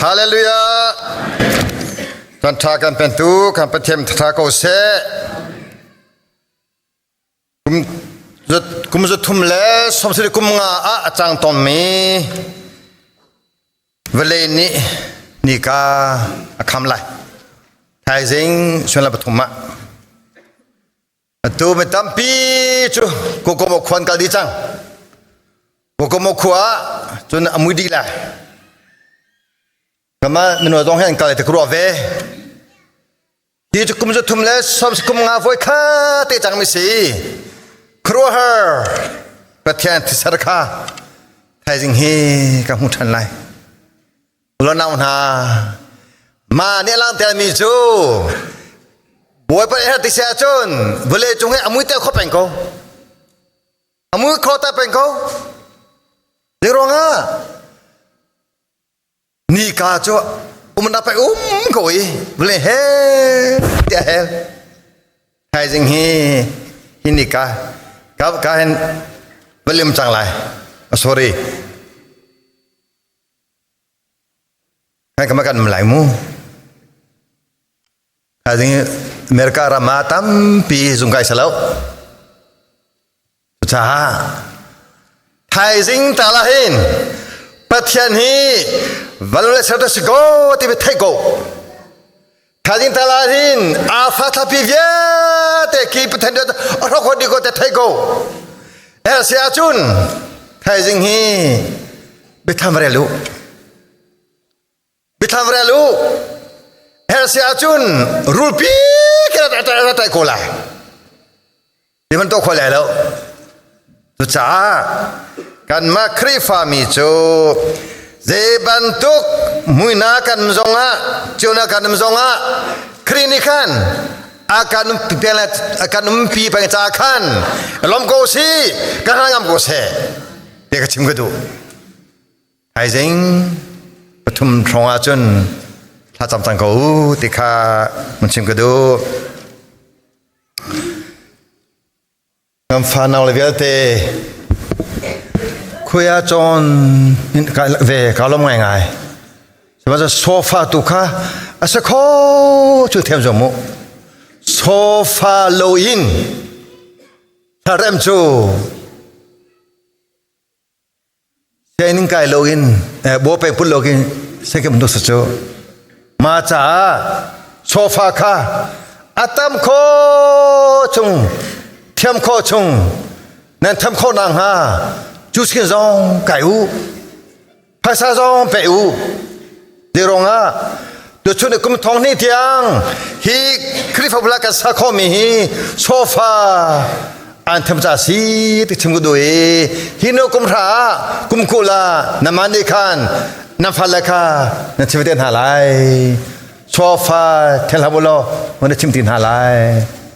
Hallelujah. Kan tha kan pentu kan Pathian tha ko seh. Kum zu thum le somsiri kum nga ah a cang tommi vawlei nih nika a kham lai. Thaizing suan la pathum ah. Atu mi tampi cu Kokomo khuan kal dih cang. Kokomo khua cun a mui dih lai. Kama mino zong he an kal te ruah ve. Hi cu kum zu thum le som kum nga voi kha te cang mi si. Khuaruahhar Pathian thisar kha thaizing hi ka hmu ṭhan lai. Ulonau hna, mah nih a langhter mi cu Bawipa nih ti si ahcun vawlei cung hi a mui te kho peng ko. A mui kho ta peng ko. Zei ruangah nika cu um na pai um ko i vawlei he tiah hel. Thaizing hi hi nika ka ka hin vawlei um cang lai. Sorry. Kai kama kan lai mu. Thaizing America ram ah tampi zung kai salo. Cucaah thaizing ta la hin Pathian hi van le ser si ko ti bi thei ko. Thaizing ta la hin Alpha thlapi vialte ki Pathian a hrok hot di ko te thei ko. Er si ahcun thaizing hi biathlam rel u. Biathlam rel u. Her si ahcun rulpi ke ra tai ko lai. Ti man to kho lai lo. Cucaah kanmah Khrihfa mi cu zei bantuk muina kan zongah ciona kan um zongah Khrih nih khan a kan a kan umpi peng ca khan lom ko si kan ngam ko seh ti ka chim ka duh. Thaizing pathum hrawng ahcun thlacam cang ko u ti kha mun chim ka duh. Kan fanau le vialte khuia cawn ve ka lom ngai ngai. Sihmanhsehlaw sofa tu kha a si kho cu thiam zong mu. Sofa lo in thlarem cu Training kai lo in bo peng put lo in sekem tu cu ma caah sofa kha atam kho chung thiam kho chung nan tham kho nang ha cu sin zong kai u phaisa zong pe u dirong ah tuchun kum thong ni tiang hi Khrihfabu la kan sa kho mi hi sofa an tham cha si ti chim ku du i hi no kum hra kum ku la na man ni khan na fa le kha na chim te hna lai sofa thel ha lo na chim ti hna lai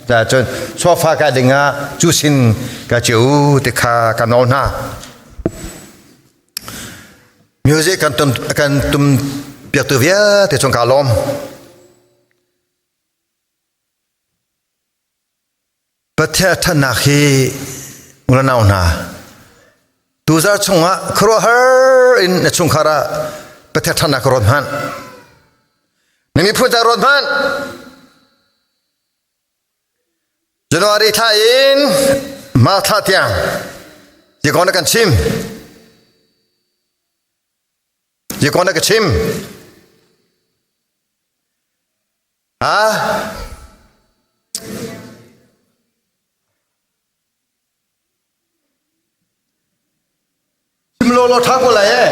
cha chun sofa ka dinga chu sin ka chiu ti kha ka no hna Music kan tum kan tum piaktu vialte cung kaa lawm. Pathian ṭhatnak hi unau hna tuzar chungah khuaruahhar in na chungkhar ah Pathian ṭhatnak ka ruat hmanh. Na miphun ca ruat hmanh. January thla in March thla tiang ti kong na kan chim. Ti kong na ka chim. Ha? Chim lo lo tha ko lai eh.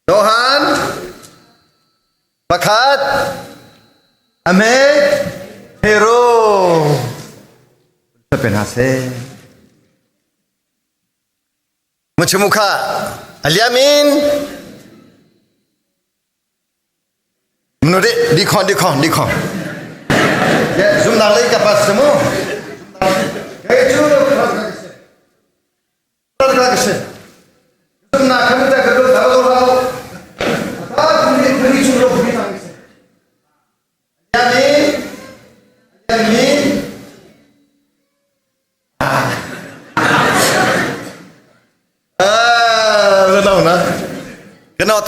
Johan pakhat ame hero pe na se Muchimukha aliamin Nu de di khon di khon di khon. Ye zum nang lei ka pas mu. Ke chu ka se. Zum na kham ta ka do ta do ra. Ta ni ni chu ro ni nang se. Ya ni ya ni.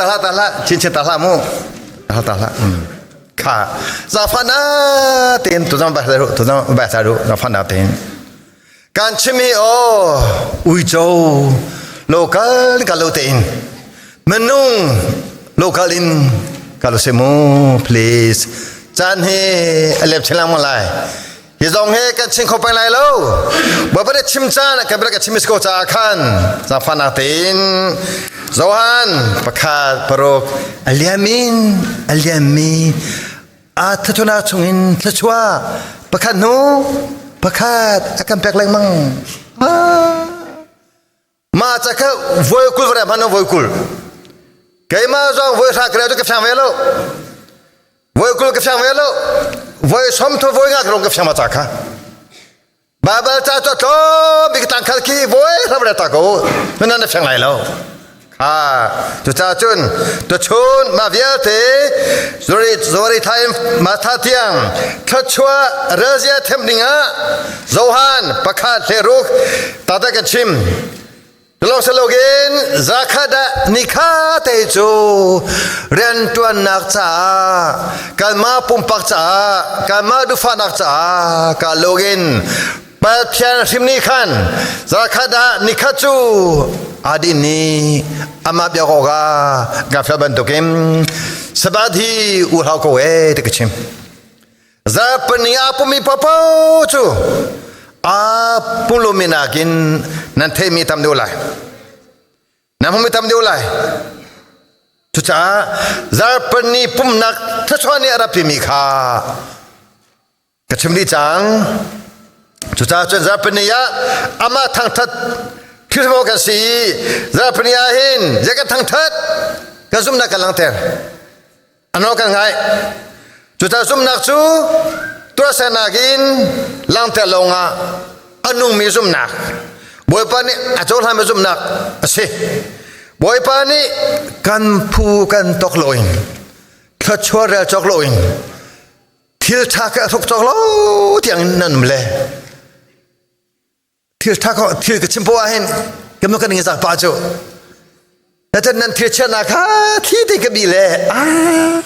Ta hlah ta hlah chinchin ta hlah mu ta hlah ta hlah kha zafana tein tu zang ba ru tu zang ba sa ru zafana tein kan chimi o uico local ka lo tein minung local in ka lo se mu please chan hi alep chilang mo lai Hi zong he kan chim kho peng lai lo. Bawipa nih chim caan kan ka chim ko caah khan zaangfahnak tein Johan pakhat paruk a liam in a liammi a thluachuahnak chungin thluachuah pakhat hnu pakhat a kan pek lengmang. Mah ca kha voi 20 va hman voi 20. Keimah zong voi hra ka ka fiang ve lo. Voi 20 ka fiang ve lo. Voi som thu voi nga ka rong ka fiang ma ca kha. Bible ca cu tlawm bik tang khal khi voi hra va ta ko. Nan na fiang lai lo. Kha cucaah cun tuchun mah vialte zori zori thaim ma tha tiang thluachuah razia them dingah Johan pakhat hle ruk tata kan chim Long salogin zakhada nikha te cu riantuannak caah kanmah pumpak caah kanmah duhfahnak caah ka login Pathian hrim nih khan zakhat ah nikhat cu adin nih amah biak awkah ka fel bantukin Sabbath hi u hlau ko e ti ka chim. Zarhpini ah pumi paoh cu a pulumi nakin nan theimi tam deuh lai. Nan hmumi tam deuh lai. Cucaah zarhpini pumnak thluachuah nih a rak pimi kha Ka chim dih cang. Cucaah cun zarhpini ah amah thangthat Khrihfabu kan si i zarhpini ah hin zei kan thangthat kan zumhnak kan langhter. Ano kan ngai. Cucaah zumhnak cu tuahsernak in langhter lawngah a nungmi zumhnak Bawipa nih a cohlanmi zumhnak a si. Bawipa nih kan phu kan tok loin thluachuah rel cawk loin Thil ṭha ka hruk cawk lo tiang in nan um le thil ṭha ko thil ka chim poah ah hin kan kan ing zak pa cu na tan nan thil chiatnak kha thi te ka bi le ah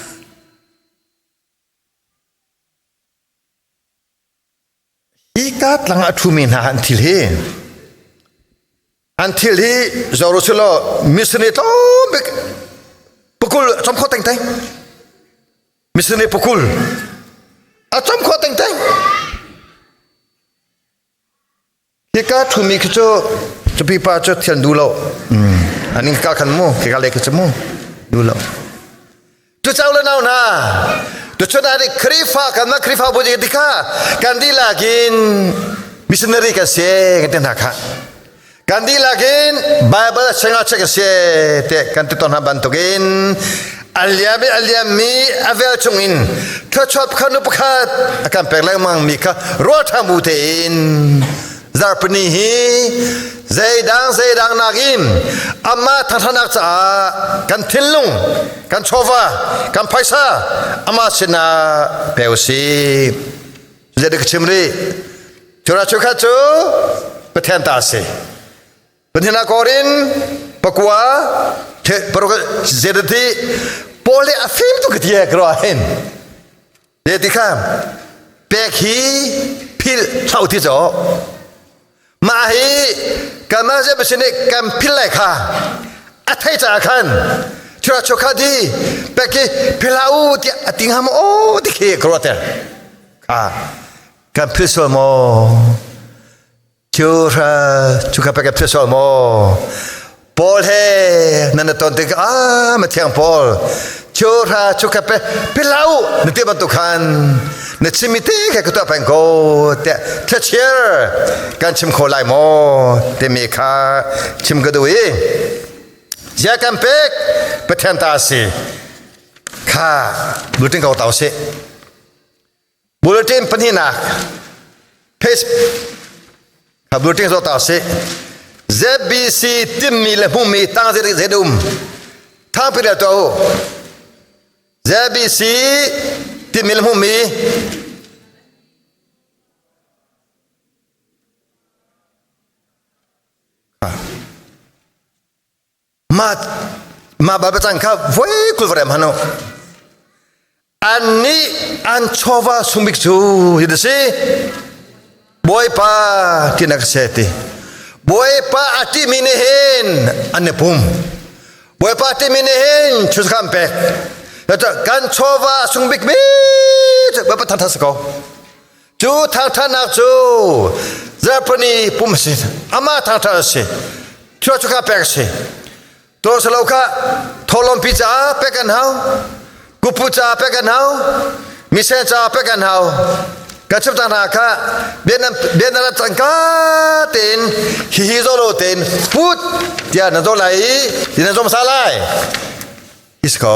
hi ka tlang a ṭhumi hna an thil hi an thil hi zoro silo missionary tlawm bik pakul chom kho teng teng Missionary pakul a chom kho teng teng hika thumi khi cu cupi pa cu thian du lo aning ka khan mu ke ka le khi cu mu du lo tu chau le nau na tu chun ari khrifa kan na khrifa bu ji dikha kan di lakin missionary ka se kan ten ha kha Kan dihlak in Bible singa check a si te kan ti ton hna bantukin a liam i a liammi a vel chungin thluachuah pakhat nu pakhat a kan pek lengmang mi kha rual ṭha bu tein zarhpini hi zeidang zeidang nakin amah thangṭhatnak caah kan thinlung kan chawva kan phaisa amah sinah pe u sih Zeidah ka chim rih? Cura chukhat cu Pathian ta a si. Pathian ah Korin pakua paruk zedati Paul nih a fim tu ka ti ka ruah hin. Ti kha pek hi phil hlau ti caw. Mah hi kanmah zeh pasien nih kan phil lai kha a thei caah khan cura chukhat hi pek hi phil hlah u tiah a ti hnga maw aw ti khi ka ruahter. Kha kan philh sual maw? Cu hra cu ka pek philh sual maw? Paul he nan na ton tik ah mathiang Paul cu hra cu ka pe pilau na ti bantuk khan na chimi te kha ka tuah peng ko tiah thlachiar kan chim kho lai maw timi kha chim ka duh i zia kan pek Pathian ta si kha bulletin ko tau sih Bulletin pahnihnak page kha bulletin zoh ta sih. ZBC timmi le hmumi tang zei zei um thang pi to u. ZBC timmi le hmumi Mah Ma ba cang kha voi kul varem hanu. An nih an chawva sungbik cu hi si. Bawipa ti na ka se ti. Bawipa a timi nih hin an i pum. Bawipa timi nih hin chuskam pek. Kan chawva sungbik mi cu Bawipa thangthat si ko. Cu thangthatnak cu zarhpini pum a si. Amah thangthat a si. Thua cu kha pek a si. To salo kha tholompi caah pek an hau. Kupu caah pek an hau. Misen caah pek an hau. Kan chim hna kha bianam bianam cangka tein hihi zo lo tein put tiah na zo lai i ti na zom sa lai. Isko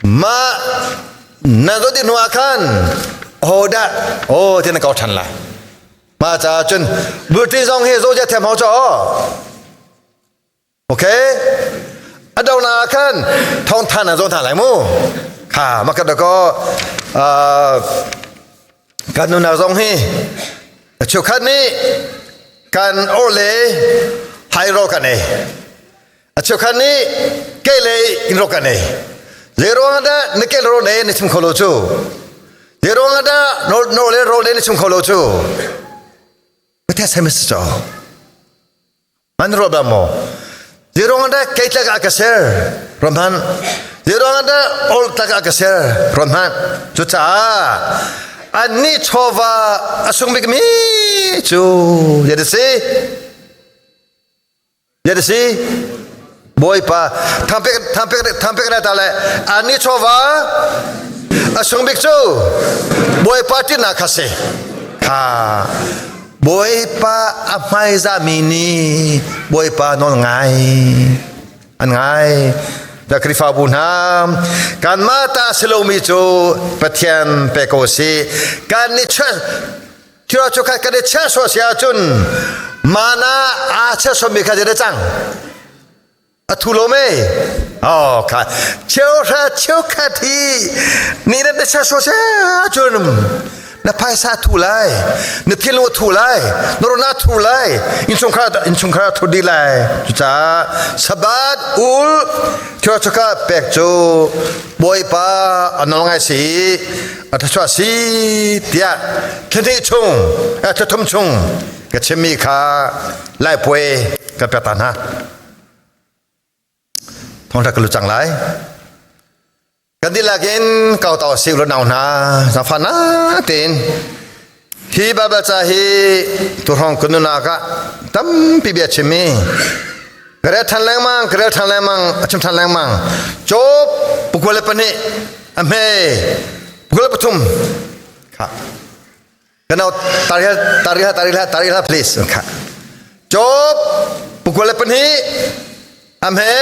ma na zo ti hnu ah khan hodah oh ti na kau than lai. Ma ca cun bulti zong hi zo zia them hau cho. Okay? A do na khan thong than na zo than lai mu. Kha ma ka da ko kan nunak zong hi chukhat nih kan orle hai ro kan ei. A chukhat nih ke le in ro kan ei. Le ruang dah na ke ro ne na chim kho lo cu. Le ruang dah no le ro ne na chim kho lo cu. Ka the sai mas cho. Man ro ba mo. Zirong da kei tlak a ka ser rom han. Zirong da ol tlak a ka ser rom han. Cucaah annih chawva a sung bikmi cu yet si. Yet si. Bawipa thangpek thangpek thangpek na ta le annih chawva a sung bik cu Bawipa ṭihnak kha si. Kha Bawipa a hmaizahmi nih Bawipa nawl ngai an ngai. Da Khrihfabu hna kanmah ta si lomi cu Pathian pe ko si. Kan i thil cu khat kan i chiah sawh si ahcun mana aa chiah sawmmi kha zei cang? A thu lo me? Oh kha cheuhra cheukhat hi ni na bia so se cun na phaisa thu lai na thil thu lai na rona thu lai innchungkhar innchungkhar thu di lai cucaah sabat ul thil chuka pek cu bawipa a nawl ngai si a thluachuah si tiah thla chung thla thum chung ka chimmi kha lai puai ka pek ta hna Thawngṭha ka lut cang lai. Kan dihlak in kau tau si ulaw nau hna zaangfah na tein hi Baibal ca hi tuhrawng kun nunak ah tampi bia chimmi ka rel ṭhan lengmang ka rel ṭhan lengmang a chim ṭhan lengmang Job pakua le pahnih a hme pakua le pathum kha Kanau tarihla tarihla tarihla tarihla please kha. Job pukul le pahnih amhe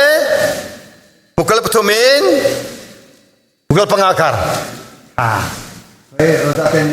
pukul le pathum in pukul panga kar. Ah. Eh, rosa ten.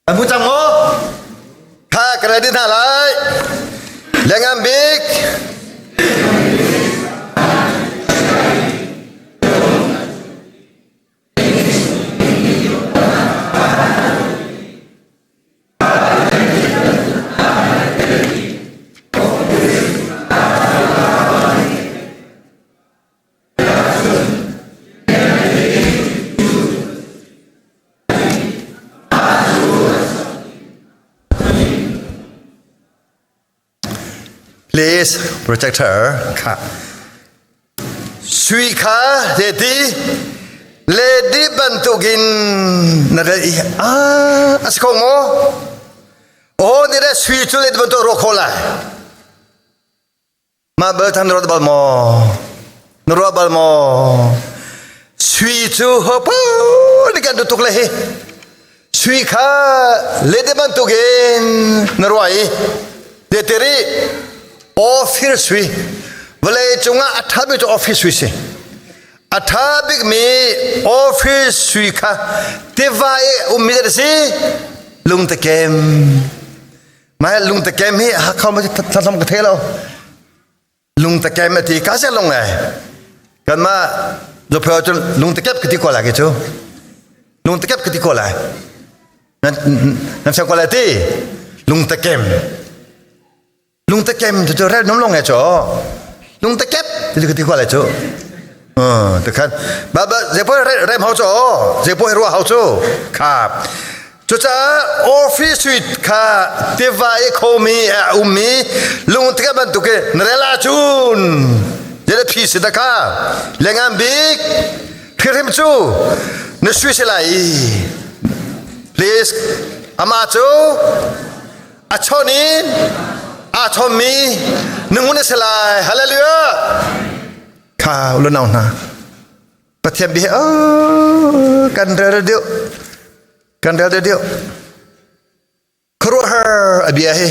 Kan hmu cang maw? Kha ka ready hna lai. Lengan bik. Please protect her. Kha. Sui kha ledi ledi bantukin na rel i ah a si kho maw? Aw ni le sui cu ledi bantuk rawk kho lai. Mah bal than na ruat bal maw? Na ruah bal maw? Sui cu hopo ni kan duh tuk le hi. Sui kha lede bantukin na ruah i deteri ofir sui vawlei cungah a ṭhami cu ofir sui si. A ṭha bikmi office sui kha tiva i ummi a si lungtakem. Mah lungtakem hi Hakha ma thlam ka thei lo. Lungtakem a ti ka se lung ai. Kanmah zopheo cun lungtakep ka ti ko lai ke cu. Lungtakep ka ti ko lai. Nan nan fiang ko lai ti. Lungtakem. Lungtakem cu rel nom long e cho lungtakep ti ka ti kwa lai chu te khan ba ba je po rem hau cho je po ruwa hau chu kha cu caah office suite kha tiva i khomi a ummi lungtakep bantuk in na rel ahcun je le phi si da kha lengan bik hrim cu na sui si lai please ama cu A chawn in aa chawmmi nungun a si lai. Hallelujah! Kha ulunau hna. Pathian bia oh, kan rel deuh. Kan rel deuh. Khuaruahhar a bia hi.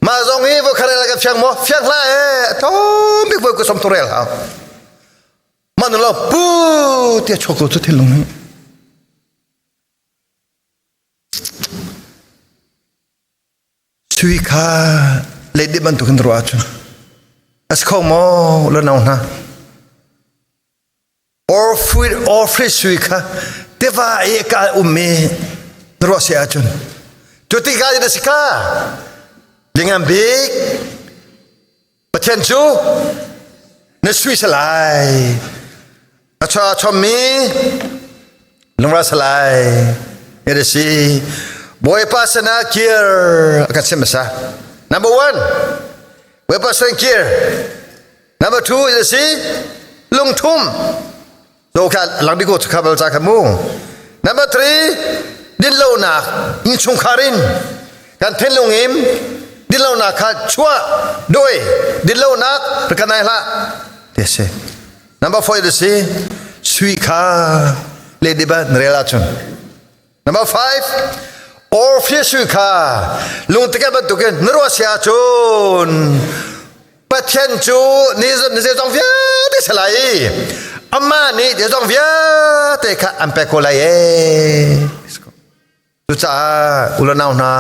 Mah zong hi voi kharel kan fiang maw? Fiang hlah e. Thom bik voi ku som tu rel hau. Mah nu lo pu tia chok ko cu thinlung hi. Sui kha leidip bantukin ruah ahcun a si kho maw lanau hna? Orfri sui kha tiva i ka ummi na ruah si ahcun cu tikah na si ka lingan bik Pathian cu na sui salai a cha chommi lungra salai ne si Bawipa sana kir a kan sim hmasa number one Bawipa san kir number two is si lungthum zo kha lang biko kha bal cha kha mu number three dinlonak innchungkhar in kan thinlung in dinlonak kha chuah doi dinlonak kan nai hlah ti si number four is si sui kha le diba rel ahcun number five orfia sui kha lungtike bantukin na ruah sia ahcun Pathian cu ni zeizong vialte si lai i amah nih zeizong vialte kha an pek ko lai ee. Cucaah u le nau hna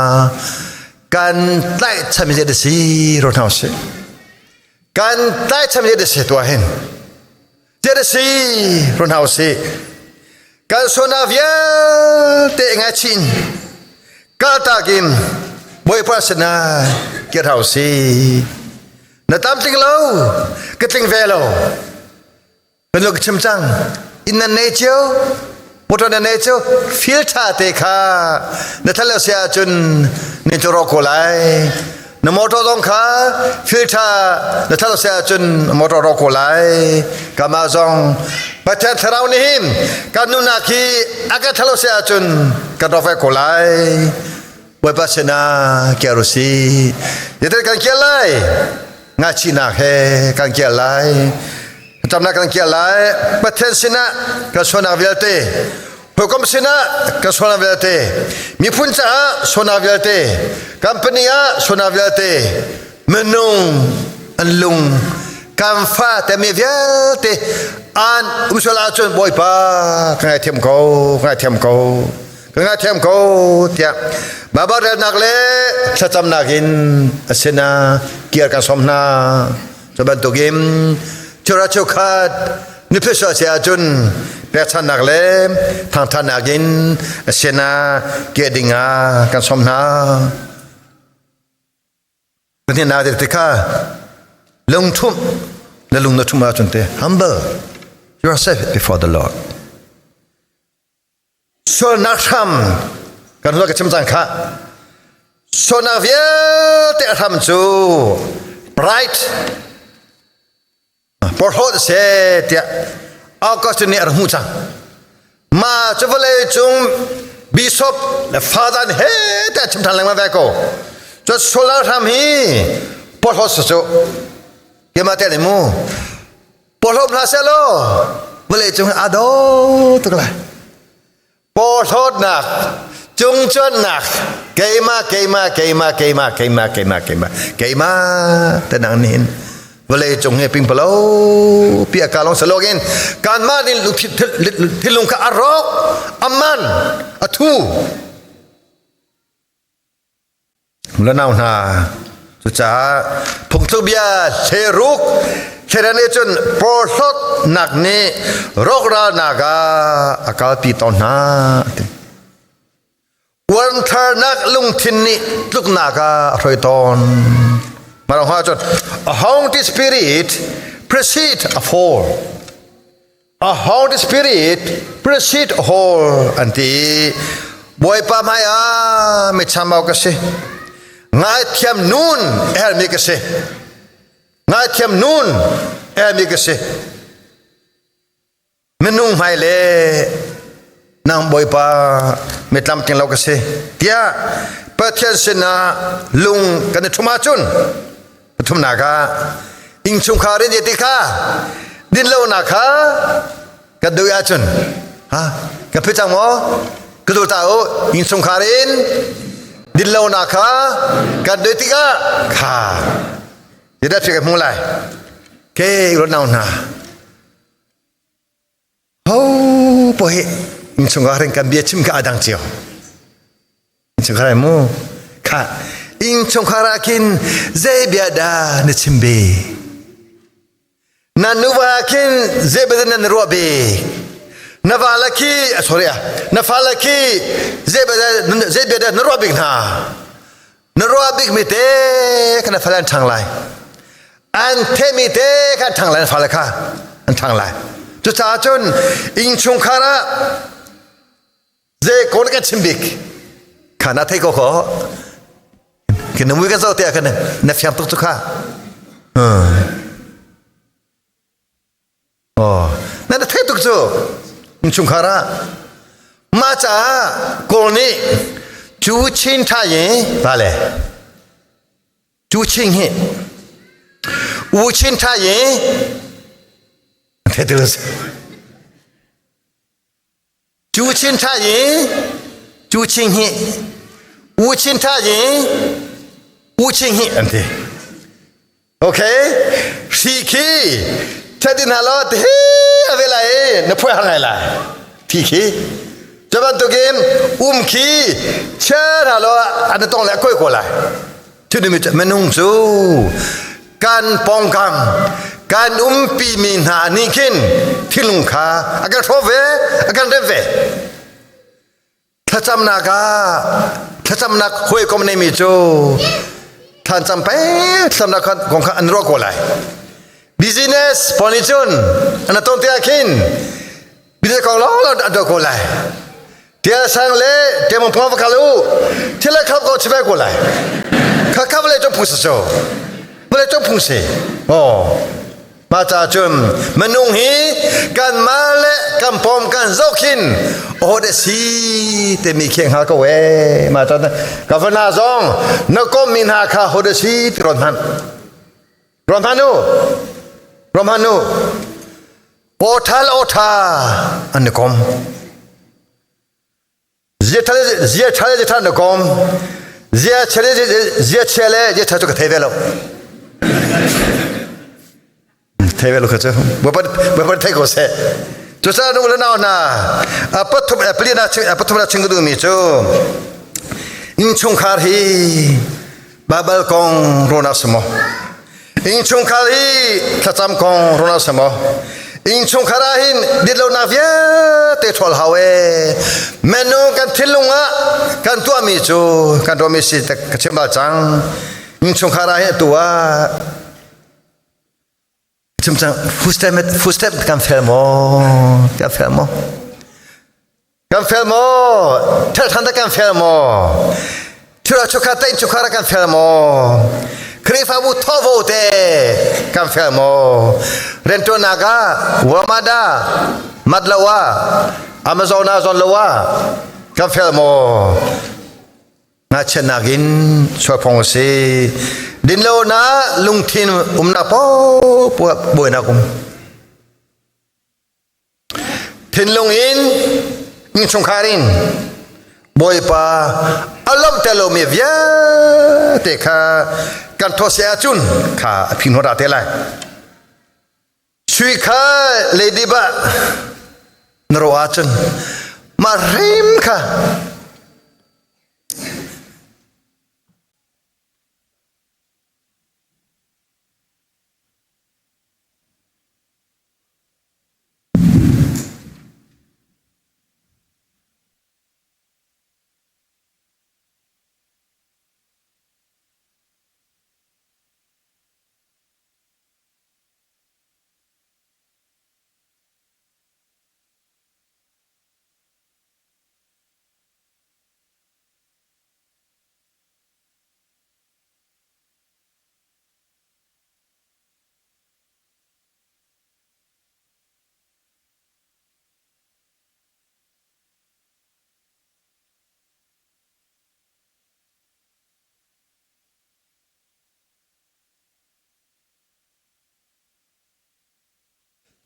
kan tlaihchan mi zei si ro hna usih. Kan tlaihchan mi zei si tuah hin. Zei si ro hna usih. Kan sualnak vialte ngaichin kaltak in Bawipa sinah kir hau si. Na tlamtling lo, ka tling ve lo. Kan ka chim cang. Inn nan nei cio, motor nan nei cio, fil tha te kha na thal lo si ahcun nin cu rawk ko lai. Na motor zong kha filter na thal si ahcun motor rawk ko lai. Kama zong Pathian thlarau nih hin kan nunak hi a kan thalo si ahcun kan rawk ve ko lai. Bawipa sinah kiar u si. Zeitin kan kial lai? Ngaihchihnak he kan kial lai. Thlacamnak kan kial lai. Pathian sinah kan sualnak vialte Hawikom sinah ka sualnak vialte, miphun caah sualnak vialte, company ah sualnak vialte, minung an lung kan fa te mi vialte an um sual ahcun Bawipa ka ngaithiam ko, ka ngaithiam ko, ka ngaithiam ko tiah Baibal relnak le thlacamnak in a sinah kir kan sawm hna. Cu bantukin chura cheukhat nupi sual si ahcun pekchannak le thangthatnak in a sinah keh dingah kan sawm hna. Pahnihnak te kha lungthumh na lung na thumh ahcun te humble yourself before the Lord. Sualnak hram kan ruah ka chim cang kha. Sualnak vialte a hram cu pride porhlawt a si tiah Augustine nih a rak hmuh cang. Ma cu vawlei cung bishop le father nih he tiah chim ṭhan lengmang ve ko. Cu sualnak hram hi porhlawt si cu. Keimah te nih mu Porhlawt hlah seh law vawlei cung aa dawh tuk lai. Porhlawtnak, cungcuannak, keimah, keimah, keimah, keimah, keimah, keimah, keimah, keimah tenang nih hin Vawlei cung hi pingpalo pi a ka long salokin kanmah nih thilung kha a rawk, a man, a thu. Lanau hna cucaah phungthluk bia hleruk hleran nih cun porhlawtnak nih rawkralnak ah a kalpi tawn hna. Uantharnak lungthin nih tluknak ah a hruai tawn. Marang cun a haughty spirit precede a fall. A haughty spirit precede a fall an ti. Bawipa hmai ah michambau ka si. Ngaithiam nun hermi ka si. Ngaithiam nun hermi ka si. Minung hmai le nang Bawipa mitlam tling lo ka si tiah Pathian sinah lung kan i ṭhum ahcun pathumnak ah innchungkhar in ti kha dinlonak kha kan duh ahcun ha ka phi cang maw ka duh ta u innchungkhar in dinlonak kha kan duh tikah kha zeidah phi ka hmu lai ke ronau hna Ho po hi innchungkhar in kan bia chim kha a dang cio. Innchungkhar mu kha innchungkhar ah khin zei bia dah na chim be? Na nuva ah khin zei bia dah na ruah be? Na va la khi sorry ah na fa la khi zei bia dah zei bia dah na ruah bik hna? Na ruah bik mi te kha na fale an ṭhang lai. An thehmi te kha an ṭhang lai na fale kha an ṭhang lai. Cucaah cun innchungkhar ah zei ko na kan chim bik kha na thei ko kho kan na mui kan zoh te ah khan na fiang tuk cu kha. Oh, na na thei tuk cu innchungkhar ah mah caah Kawl nih cu chin tha yin va le cu chin hi u chin tha yin thei ti 朱清茶人，朱清喜，吴清茶人，吴清喜，an ti. Okay, si khi thadin halo te ave lai na phoi hangai lai. Thi khi cu bantukin um khi cher halo an tong le koi ko lai. Thudimi minung cu kan pawngkam kan umpi mi hna nih khin thilung kha a kan hrawh ve a kan rem ve thlacamnak ah thlacamnak hawikom neimi cu thlancam peng thlacamnak kong kha an ruah ko lai business pawl nih cun an ton tikah khin business kong lawng an tuah ko lai Tial sang le tiamong pong va kal u thil le khap ko chibai ko lai kha kha vale chong phung sa so vale chong phung si oh ma cha chun manung hi kan ma le kan pom kan zokhin oh de si te mi kheng ha ko we ma cha ka fa na zong na kom min ha kha ho de si ti ron han ron han u ron han u Awṭha le awṭha an i kom. Zia ṭha le zia ṭha le zia ṭha an i kom. Zia chia le zia chia le zia ṭha cu ka thei ve lo. Thei ve lo kha cu. Bawipa thei ko seh. Cucaah nu le nau hna, a pathum pali na pathum na chim ka duhmi cu innchungkhar hi Baibal kong ruahnak si maw? Innchungkhar hi thlacam kong ruahnak si maw? Innchungkhar ah hin ditlonak vialte ṭhawl hau ee. Minung kan thinlung ah kan tuahmi cu kan tuahmi si ka chim bal cang. Innchungkhar ah hin atu ah chim cang footstep footstep kan fel maw? Kan fel maw? Kan fel maw? Ṭhelṭhan dah kan fel maw? Thil chukha tein chukha kan fel maw? Khrihfabu thawvo te kan fel maw? Rianṭuannak ah Walmart ah mat lo ah Amazon ah zon lo ah kan fel maw? Ngakchiatnak in chuakphong a si. Dinlonak lungthin umnak paoh buainak um. Thinlung in innchungkhar in Bawipa a lawmhter lomi vialte kha Kan thaw se ahcun kha a phi hnuah te lai. Sui kha lady ba na ro ahcun mah hrim kha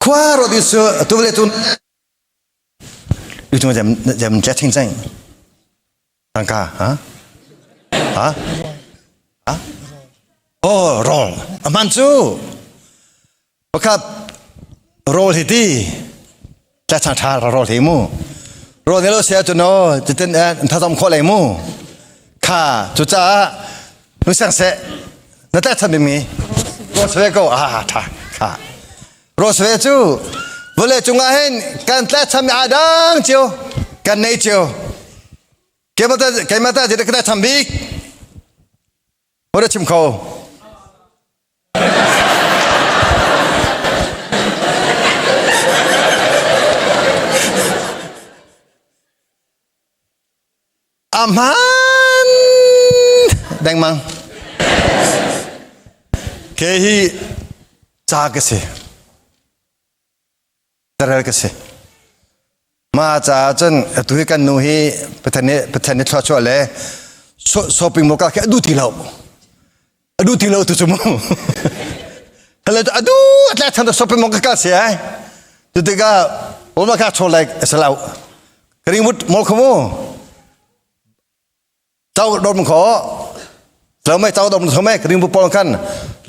Khua ro ti su tu le tu tu jam jam che ching cheng tangka ha ha ha oh roll aman chu pakhat roll hi ti tla cha tha roll hi mu roll ne lo sia chu no chitin tha zam kho lai mu kha chu cha nu sang se na ta chan mi ro sve ko a tha kha ro sve chu vole chungah hin kan tla cham a dang chiu kan nei chiu keimah keimah ta je ka cham bik Ora chim kho. Aman dengmang. Ke hi ca ka si. Carel ka si. Ma caah cun atu hi kan nu hi Pathian nih Pathian nih thluachuah le shopping mall kal khi a duh ti lo. A duh ti lo tu cu mu. Hele a duh a tlak than shopping mall ka kal si ai. Tu tikah Oma ka chaw like salau. Greenwood mall khamu. Chau dom kho. Lo mai chau dom kho mai Greenwood pawl kan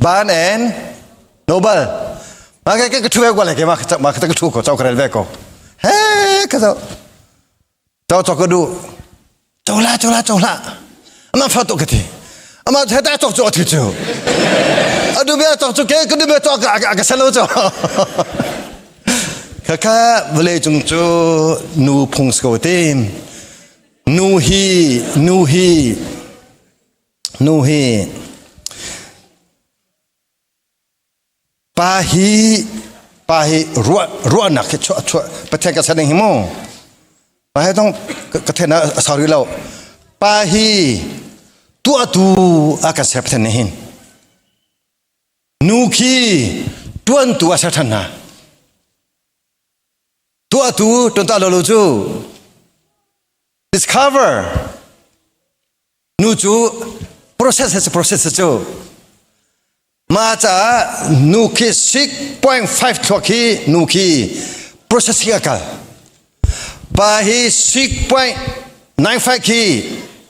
Ban and Noble. Ma ka ka thu ko le ke ma ma ka thu ko chau ka rel ve ko. He ka chau. Chau chau ka du. Chau la chau la chau la. Ama fa to ka ti. Ama he ta chok chu thi chu. Adu bia chok chu ke ka du bia chok ka ka salo cho. Ka ka vale chung chu nu phung sko tim. Nu hi, nu hi, nu hi, pa hi, pa hi ruah ruahnak hi chuah chuah Pathian ka san hi mu. Pa hi tong ka then a sorry lo. Pa hi tuahtu a ka ser Pathian nih hin. Nu khi tuantu a ser than hna. Tuahtu tonta lo lo cu discover nu cu process cu process cu ma caah nu khi 6.5 thluak hi nu khi processing a kal pa hi 6.95 khi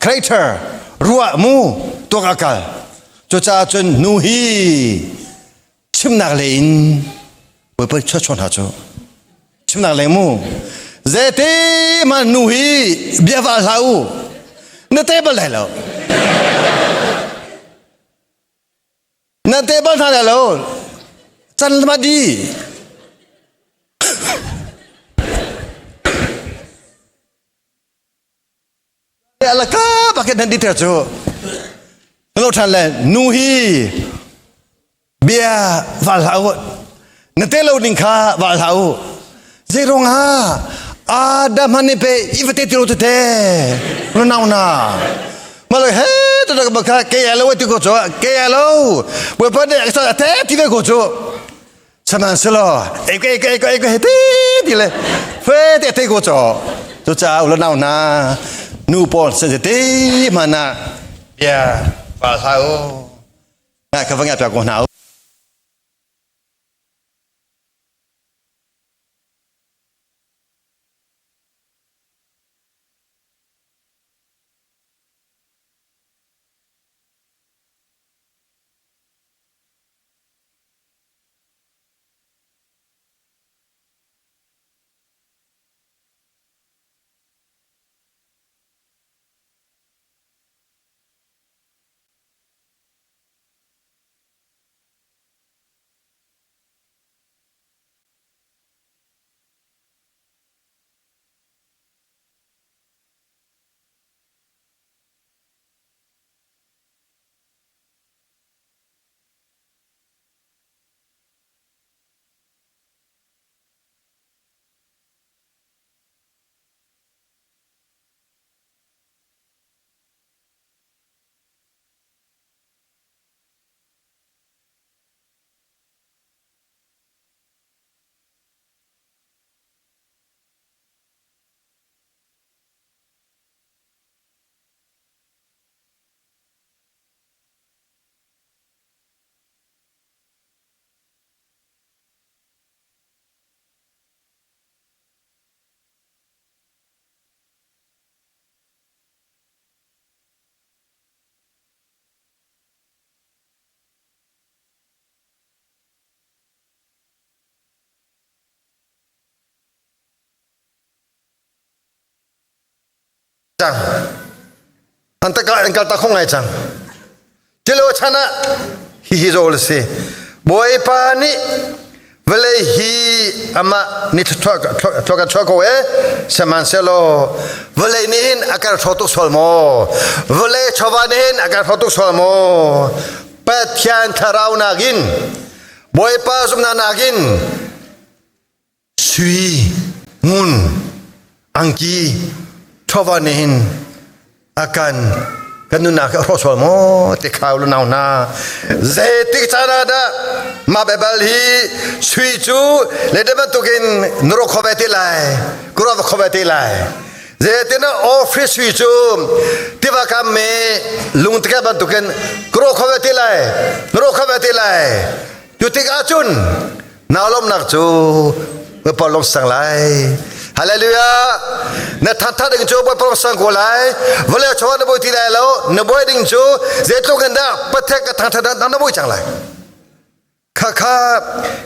crater ruah mu tuak a kal cucaah cun nu hi chimnak lei in Bawipa chuah hna cu chimnak lei mu zeiti ma nu hi bia va hlah u na te bal lai lo na te bal hna lai lo can ma di Alaka paket nan di ter cu lo than le nu hi bia val hlah u na te lo ding kha val hlah u zei rong ah Adam han pe i va te ti lo te te no nau na ma lo he ta ta ba kha ke ya lo ti ko cho ke ya lo bo pa de sa te ti ve ko cho Sihmanhsehlaw ei ko ei ko ei ko ei ko he ti ti le fe te te ko cho cu caah u le nau hna nu pawl se ti hmanh ah bia pa hlah u na ka va ngai piak ko hna u. Cang an ta an kal ta kho ngai cang. Tilo chan ah hihi zawl si. Bawipa nih vawlei hi amah ni thluak kan chuah ko e, sihmanhsehlaw vawlei nih hin a kan hrawh tuk sual maw? Vawlei chawva nih hin a kan hrawh tuk sual maw? Pathian thlarau nakin, Bawipa zumhnak nakin Sui, ngun, angki, chawva nih hin a kan kan nunnak a hrawh sual maw ti khau lu nau hna. Zeitik caan ah dah mah Baibal hi sui cu lede bantukin na rawk kho ve te lai, ka ruah kho ve te lai? Zeitin ah office sui cu tiva kam me lungtike bantukin ka rawk kho ve te lai, na rawk kho ve te lai? Cu tikah cun naa lawmhnak cu Bawipa lawm sang lai. Hallelujah! Na thatha ding cu Bawipa lawm sang ko lai. Vawlei chaw na bawi ti lai lo. Na bawi ding cu zeitluk in dah Pathian ka thangthat na bawi cang lai. Kha kha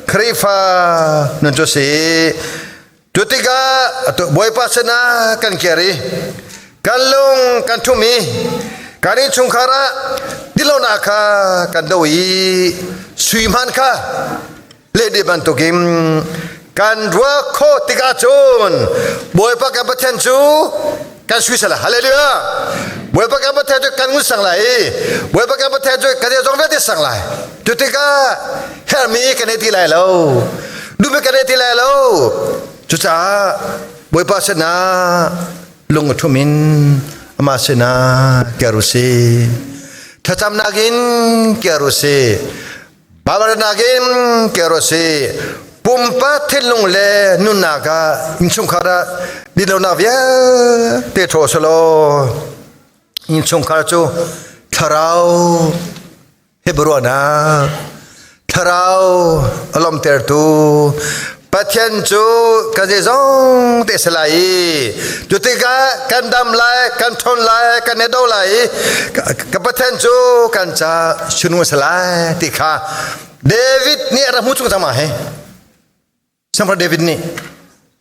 Khrihfa nun cu si. Cu tikah Bawipa sinah kan kir i kan lung kan ṭhum i kan innchungkhar ah dilonak kha kan do i sui hman kha lehdi bantukin kan ruah khawh tikah cun Bawipa kan Pathian cu kan sui sala. Hallelujah! Bawipa kan Pathian cu kan ngun sang lai i Bawipa kan Pathian cu kan zong vialte sang lai. Cu tikah hermi kan ei ti lai lo, duhmi kan ei ti lai lo. Cucaah Bawipa sinah lung a ṭhum in amah sinah ker u sih, thlacamnak in ker u sih, Babarnak in ker u sih. Pumpak thinlung le nunnak ah innchungkhar ah dinlonak vialte ṭhaw selaw innchungkhar cu thlarau he biaruahnak, thlarau a lawmhtertu Pathian cu kan zeizong te si lai i cu tikah kan dam lai, kan ṭhawn lai, kan i do lai i ka Pathian cu kan ca sunu a si lai ti kha David nih a rak hmuh chung cang ma he. Siangpahrang David nih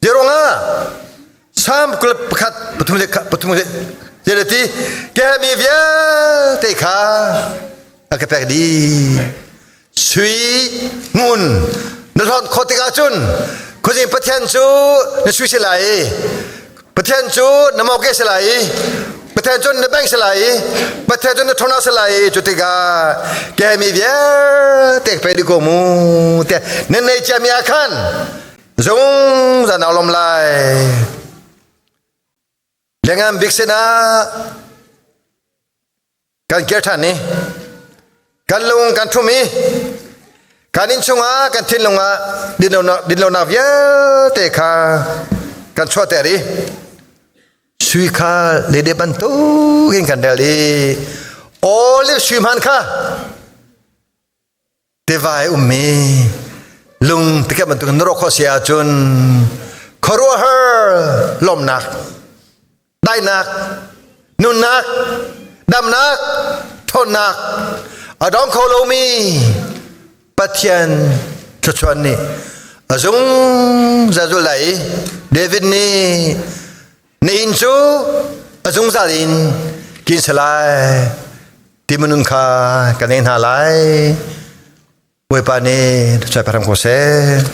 Zeruangah Psalm 21 pathum le pathum le ti ke mi vialte kha a ka pek dih. Sui ngun na hlonh khawh tikah cun khuazing Pathian cu na sui si lai i Pathian cu na mawke si lai i Pathian cu na bank si lai i Pathian cu na ṭhawna si lai i cu tikah ke mi vialte pe dih ko mu tiah nan nei ciami ah khan zungzal naa lawm lai. Lengan bik sinah kan kir ṭhan i kan lung kan ṭhum i kan inn chungah kan thinlung ah dinlonak vialte kha kan chuahter i sui kha lede bantukin kan rel i olive sui hman kha tiva i ummi lung tikep bantukin na rawh khawh si ahcun khuaruahhar lawmhnak, daihnak, nunnak, damnak, ṭhawnnak a dong kho lomi Pathian thluachuah nih a zungzal zul lai i David nih na inn cu a zungzal in kin si lai ti minung kha kan ei hna lai. Bawipa nih thluachuah pe hram ko seh.